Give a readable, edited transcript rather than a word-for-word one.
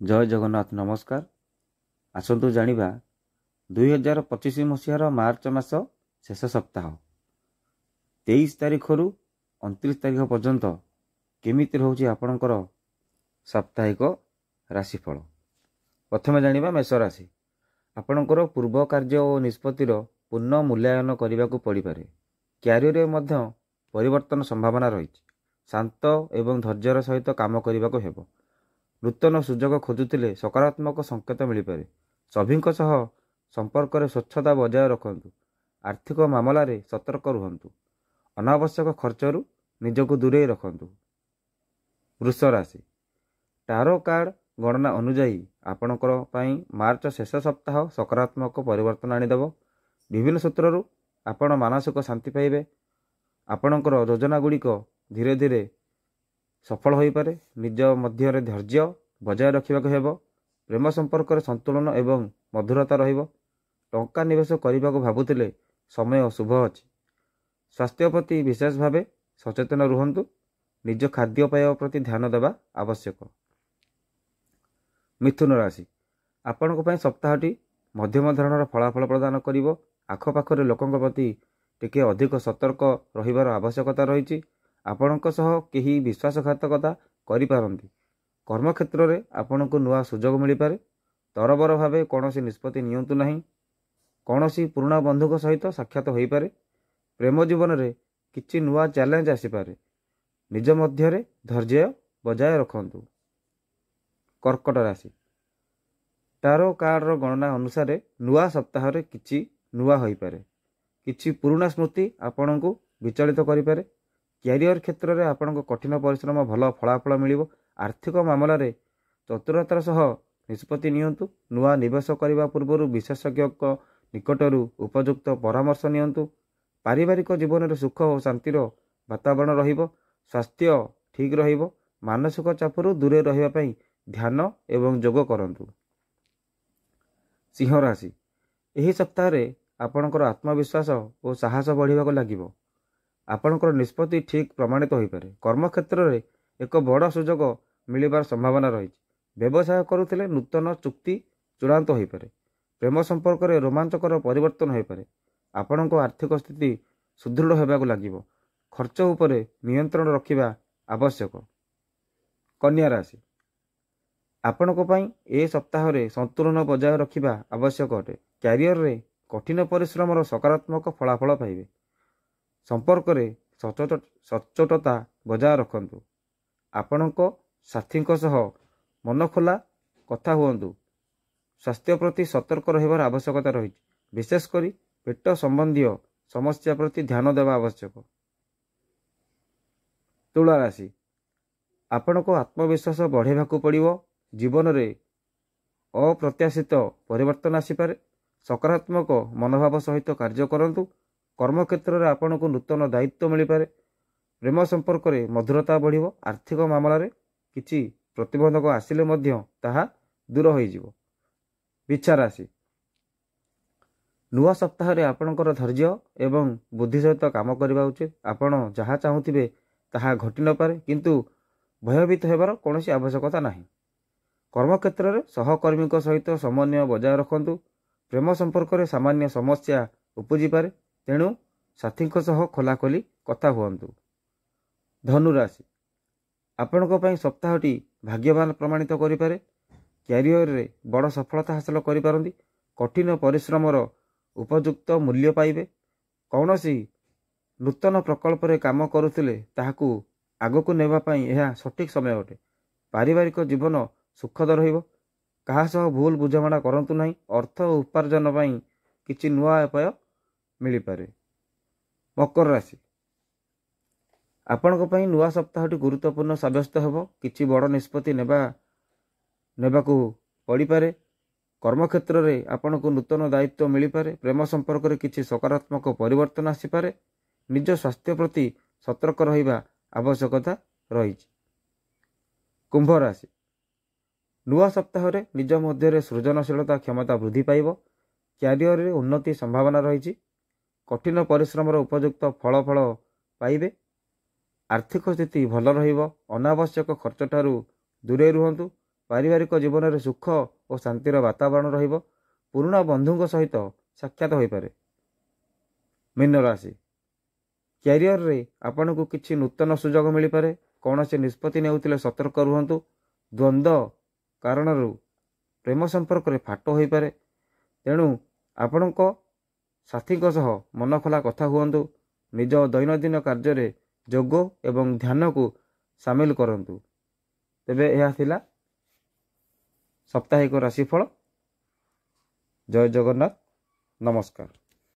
ଜୟ ଜଗନ୍ନାଥ, ନମସ୍କାର। ଆସନ୍ତୁ ଜାଣିବା 2025 ମସିହାର ମାର୍ଚ୍ଚ ମାସ ଶେଷ ସପ୍ତାହ 23 ତାରିଖରୁ 29 ତାରିଖ ପର୍ଯ୍ୟନ୍ତ କେମିତି ରହୁଛି ଆପଣଙ୍କର ସାପ୍ତାହିକ ରାଶିଫଳ। ପ୍ରଥମେ ଜାଣିବା ମେଷ ରାଶି। ଆପଣଙ୍କର ପୂର୍ବ କାର୍ଯ୍ୟ ଓ ନିଷ୍ପତ୍ତିର ପୁନଃ ମୂଲ୍ୟାୟନ କରିବାକୁ ପଡ଼ିପାରେ। କ୍ୟାରିୟରରେ ମଧ୍ୟ ପରିବର୍ତ୍ତନ ସମ୍ଭାବନା ରହିଛି। ଶାନ୍ତ ଏବଂ ଧୈର୍ଯ୍ୟର ସହିତ କାମ କରିବାକୁ ହେବ। ନୂତନ ସୁଯୋଗ ଖୋଜୁଥିଲେ ସକାରାତ୍ମକ ସଂକେତ ମିଳିପାରେ। ସଭିଙ୍କ ସହ ସମ୍ପର୍କରେ ସ୍ୱଚ୍ଛତା ବଜାୟ ରଖନ୍ତୁ। ଆର୍ଥିକ ମାମଲାରେ ସତର୍କ ରୁହନ୍ତୁ। ଅନାବଶ୍ୟକ ଖର୍ଚ୍ଚରୁ ନିଜକୁ ଦୂରେଇ ରଖନ୍ତୁ। ବୃଷ ରାଶି। ଟାରୋ କାର୍ଡ଼ ଗଣନା ଅନୁଯାୟୀ ଆପଣଙ୍କର ପାଇଁ ମାର୍ଚ୍ଚ ଶେଷ ସପ୍ତାହ ସକାରାତ୍ମକ ପରିବର୍ତ୍ତନ ଆଣିଦେବ। ବିଭିନ୍ନ ସୂତ୍ରରୁ ଆପଣ ମାନସିକ ଶାନ୍ତି ପାଇବେ। ଆପଣଙ୍କର ଯୋଜନା ଗୁଡ଼ିକ ଧୀରେ ଧୀରେ ସଫଳ ହୋଇପାରେ। ନିଜ ମଧ୍ୟରେ ଧୈର୍ଯ୍ୟ ବଜାୟ ରଖିବାକୁ ହେବ। ପ୍ରେମ ସମ୍ପର୍କରେ ସନ୍ତୁଳନ ଏବଂ ମଧୁରତା ରହିବ। ଟଙ୍କା ନିବେଶ କରିବାକୁ ଭାବୁଥିଲେ ସମୟ ଶୁଭ ଅଛି। ସ୍ୱାସ୍ଥ୍ୟ ପ୍ରତି ବିଶେଷ ଭାବେ ସଚେତନ ରୁହନ୍ତୁ। ନିଜ ଖାଦ୍ୟପେୟ ପ୍ରତି ଧ୍ୟାନ ଦେବା ଆବଶ୍ୟକ। ମିଥୁନ ରାଶି। ଆପଣଙ୍କ ପାଇଁ ସପ୍ତାହଟି ମଧ୍ୟମ ଧରଣର ଫଳାଫଳ ପ୍ରଦାନ କରିବ। ଆଖପାଖରେ ଲୋକଙ୍କ ପ୍ରତି ଟିକେ ଅଧିକ ସତର୍କ ରହିବାର ଆବଶ୍ୟକତା ରହିଛି। ଆପଣଙ୍କ ସହ କେହି ବିଶ୍ୱାସଘାତକତା କରିପାରନ୍ତି। କର୍ମକ୍ଷେତ୍ରରେ ଆପଣଙ୍କୁ ନୂଆ ସୁଯୋଗ ମିଳିପାରେ। ତରବର ଭାବେ କୌଣସି ନିଷ୍ପତ୍ତି ନିଅନ୍ତୁ ନାହିଁ। କୌଣସି ପୁରୁଣା ବନ୍ଧୁଙ୍କ ସହିତ ସାକ୍ଷାତ ହୋଇପାରେ। ପ୍ରେମ ଜୀବନରେ କିଛି ନୂଆ ଚ୍ୟାଲେଞ୍ଜ ଆସିପାରେ। ନିଜ ମଧ୍ୟରେ ଧୈର୍ଯ୍ୟ ବଜାୟ ରଖନ୍ତୁ। କର୍କଟ ରାଶି। ଟାରୋ କାର୍ଡ଼ର ଗଣନା ଅନୁସାରେ ନୂଆ ସପ୍ତାହରେ କିଛି ନୂଆ ହୋଇପାରେ। କିଛି ପୁରୁଣା ସ୍ମୃତି ଆପଣଙ୍କୁ ବିଚଳିତ କରିପାରେ। କ୍ୟାରିୟର କ୍ଷେତ୍ରରେ ଆପଣଙ୍କ କଠିନ ପରିଶ୍ରମ ଭଲ ଫଳାଫଳ ମିଳିବ। ଆର୍ଥିକ ମାମଲାରେ ଚତୁରତାର ସହ ନିଷ୍ପତ୍ତି ନିଅନ୍ତୁ। ନୂଆ ନିବେଶ କରିବା ପୂର୍ବରୁ ବିଶେଷଜ୍ଞଙ୍କ ନିକଟରୁ ଉପଯୁକ୍ତ ପରାମର୍ଶ ନିଅନ୍ତୁ। ପାରିବାରିକ ଜୀବନରେ ସୁଖ ଓ ଶାନ୍ତିର ବାତାବରଣ ରହିବ। ସ୍ୱାସ୍ଥ୍ୟ ଠିକ୍ ରହିବ। ମାନସିକ ଚାପରୁ ଦୂରେଇ ରହିବା ପାଇଁ ଧ୍ୟାନ ଏବଂ ଯୋଗ କରନ୍ତୁ। ସିଂହ ରାଶି। ଏହି ସପ୍ତାହରେ ଆପଣଙ୍କର ଆତ୍ମବିଶ୍ୱାସ ଓ ସାହସ ବଢ଼ିବାକୁ ଲାଗିବ। ଆପଣଙ୍କର ନିଷ୍ପତ୍ତି ଠିକ୍ ପ୍ରମାଣିତ ହୋଇପାରେ। କର୍ମକ୍ଷେତ୍ରରେ ଏକ ବଡ଼ ସୁଯୋଗ ମିଳିବାର ସମ୍ଭାବନା ରହିଛି। ବ୍ୟବସାୟ କରୁଥିଲେ ନୂତନ ଚୁକ୍ତି ଚୂଡ଼ାନ୍ତ ହୋଇପାରେ। ପ୍ରେମ ସମ୍ପର୍କରେ ରୋମାଞ୍ଚକର ପରିବର୍ତ୍ତନ ହୋଇପାରେ। ଆପଣଙ୍କ ଆର୍ଥିକ ସ୍ଥିତି ସୁଦୃଢ଼ ହେବାକୁ ଲାଗିବ। ଖର୍ଚ୍ଚ ଉପରେ ନିୟନ୍ତ୍ରଣ ରଖିବା ଆବଶ୍ୟକ। କନ୍ୟା ରାଶି। ଆପଣଙ୍କ ପାଇଁ ଏ ସପ୍ତାହରେ ସନ୍ତୁଳନ ବଜାୟ ରଖିବା ଆବଶ୍ୟକ ଅଟେ। କ୍ୟାରିୟରରେ କଠିନ ପରିଶ୍ରମର ସକାରାତ୍ମକ ଫଳାଫଳ ପାଇବେ। ସମ୍ପର୍କରେ ସଚ୍ଚୋଟତା ବଜାୟ ରଖନ୍ତୁ। ଆପଣଙ୍କ ସାଥୀଙ୍କ ସହ ମନଖୋଲା କଥା ହୁଅନ୍ତୁ। ସ୍ୱାସ୍ଥ୍ୟ ପ୍ରତି ସତର୍କ ରହିବାର ଆବଶ୍ୟକତା ରହିଛି। ବିଶେଷ କରି ପେଟ ସମ୍ବନ୍ଧୀୟ ସମସ୍ୟା ପ୍ରତି ଧ୍ୟାନ ଦେବା ଆବଶ୍ୟକ। ତୁଳା ରାଶି। ଆପଣଙ୍କ ଆତ୍ମବିଶ୍ୱାସ ବଢ଼ାଇବାକୁ ପଡ଼ିବ। ଜୀବନରେ ଅପ୍ରତ୍ୟାଶିତ ପରିବର୍ତ୍ତନ ଆସିପାରେ। ସକାରାତ୍ମକ ମନୋଭାବ ସହିତ କାର୍ଯ୍ୟ କରନ୍ତୁ। କର୍ମକ୍ଷେତ୍ରରେ ଆପଣଙ୍କୁ ନୂତନ ଦାୟିତ୍ୱ ମିଳିପାରେ। ପ୍ରେମ ସମ୍ପର୍କରେ ମଧୁରତା ବଢ଼ିବ। ଆର୍ଥିକ ମାମଲାରେ କିଛି ପ୍ରତିବନ୍ଧକ ଆସିଲେ ମଧ୍ୟ ତାହା ଦୂର ହୋଇଯିବ। ବିଛା ରାଶି। ନୂଆ ସପ୍ତାହରେ ଆପଣଙ୍କର ଧୈର୍ଯ୍ୟ ଏବଂ ବୁଦ୍ଧି ସହିତ କାମ କରିବା ଉଚିତ। ଆପଣ ଯାହା ଚାହୁଁଥିବେ ତାହା ଘଟି ନପାରେ, କିନ୍ତୁ ଭୟଭୀତ ହେବାର କୌଣସି ଆବଶ୍ୟକତା ନାହିଁ। କର୍ମକ୍ଷେତ୍ରରେ ସହକର୍ମୀଙ୍କ ସହିତ ସମନ୍ୱୟ ବଜାୟ ରଖନ୍ତୁ। ପ୍ରେମ ସମ୍ପର୍କରେ ସାମାନ୍ୟ ସମସ୍ୟା ଉପୁଜିପାରେ, ତେଣୁ ସାଥୀଙ୍କ ସହ ଖୋଲାଖୋଲି କଥା ହୁଅନ୍ତୁ। ଧନୁରାଶି। ଆପଣଙ୍କ ପାଇଁ ସପ୍ତାହଟି ଭାଗ୍ୟବାନ ପ୍ରମାଣିତ କରିପାରେ। କ୍ୟାରିୟରରେ ବଡ଼ ସଫଳତା ହାସଲ କରିପାରନ୍ତି। କଠିନ ପରିଶ୍ରମର ଉପଯୁକ୍ତ ମୂଲ୍ୟ ପାଇବେ। କୌଣସି ନୂତନ ପ୍ରକଳ୍ପରେ କାମ କରୁଥିଲେ ତାହାକୁ ଆଗକୁ ନେବା ପାଇଁ ଏହା ସଠିକ୍ ସମୟ ଅଟେ। ପାରିବାରିକ ଜୀବନ ସୁଖଦ ରହିବ। କାହା ସହ ଭୁଲ ବୁଝାମଣା କରନ୍ତୁ ନାହିଁ। ଅର୍ଥ ଉପାର୍ଜନ ପାଇଁ କିଛି ନୂଆ ଉପାୟ ମିଳିପାରେ। ମକର ରାଶି। ଆପଣଙ୍କ ପାଇଁ ନୂଆ ସପ୍ତାହଟି ଗୁରୁତ୍ୱପୂର୍ଣ୍ଣ ସାବ୍ୟସ୍ତ ହେବ। କିଛି ବଡ଼ ନିଷ୍ପତ୍ତି ନେବାକୁ ପଡ଼ିପାରେ। କର୍ମକ୍ଷେତ୍ରରେ ଆପଣଙ୍କୁ ନୂତନ ଦାୟିତ୍ୱ ମିଳିପାରେ। ପ୍ରେମ ସମ୍ପର୍କରେ କିଛି ସକାରାତ୍ମକ ପରିବର୍ତ୍ତନ ଆସିପାରେ। ନିଜ ସ୍ୱାସ୍ଥ୍ୟ ପ୍ରତି ସତର୍କ ରହିବା ଆବଶ୍ୟକତା ରହିଛି। କୁମ୍ଭ ରାଶି। ନୂଆ ସପ୍ତାହରେ ନିଜ ମଧ୍ୟରେ ସୃଜନଶୀଳତା କ୍ଷମତା ବୃଦ୍ଧି ପାଇବ। କ୍ୟାରିୟରରେ ଉନ୍ନତି ସମ୍ଭାବନା ରହିଛି। କଠିନ ପରିଶ୍ରମର ଉପଯୁକ୍ତ ଫଳାଫଳ ପାଇବେ। ଆର୍ଥିକ ସ୍ଥିତି ଭଲ ରହିବ। ଅନାବଶ୍ୟକ ଖର୍ଚ୍ଚଠାରୁ ଦୂରେଇ ରୁହନ୍ତୁ। ପାରିବାରିକ ଜୀବନରେ ସୁଖ ଓ ଶାନ୍ତିର ବାତାବରଣ ରହିବ। ପୁରୁଣା ବନ୍ଧୁଙ୍କ ସହିତ ସାକ୍ଷାତ ହୋଇପାରେ। ମୀନ ରାଶି, କ୍ୟାରିୟରରେ ଆପଣଙ୍କୁ କିଛି ନୂତନ ସୁଯୋଗ ମିଳିପାରେ। କୌଣସି ନିଷ୍ପତ୍ତି ନେଉଥିଲେ ସତର୍କ ରୁହନ୍ତୁ। ଦ୍ୱନ୍ଦ୍ୱ କାରଣରୁ ପ୍ରେମ ସମ୍ପର୍କରେ ଫାଟ ହୋଇପାରେ। ତେଣୁ ଆପଣଙ୍କ ସାଥୀଙ୍କ ସହ ମନଖୋଲା କଥା ହୁଅନ୍ତୁ। ନିଜ ଦୈନନ୍ଦିନ କାର୍ଯ୍ୟରେ ଯୋଗ ଏବଂ ଧ୍ୟାନକୁ ସାମିଲ କରନ୍ତୁ। ତେବେ ଏହା ଥିଲା ସାପ୍ତାହିକ ରାଶିଫଳ। ଜୟ ଜଗନ୍ନାଥ, ନମସ୍କାର।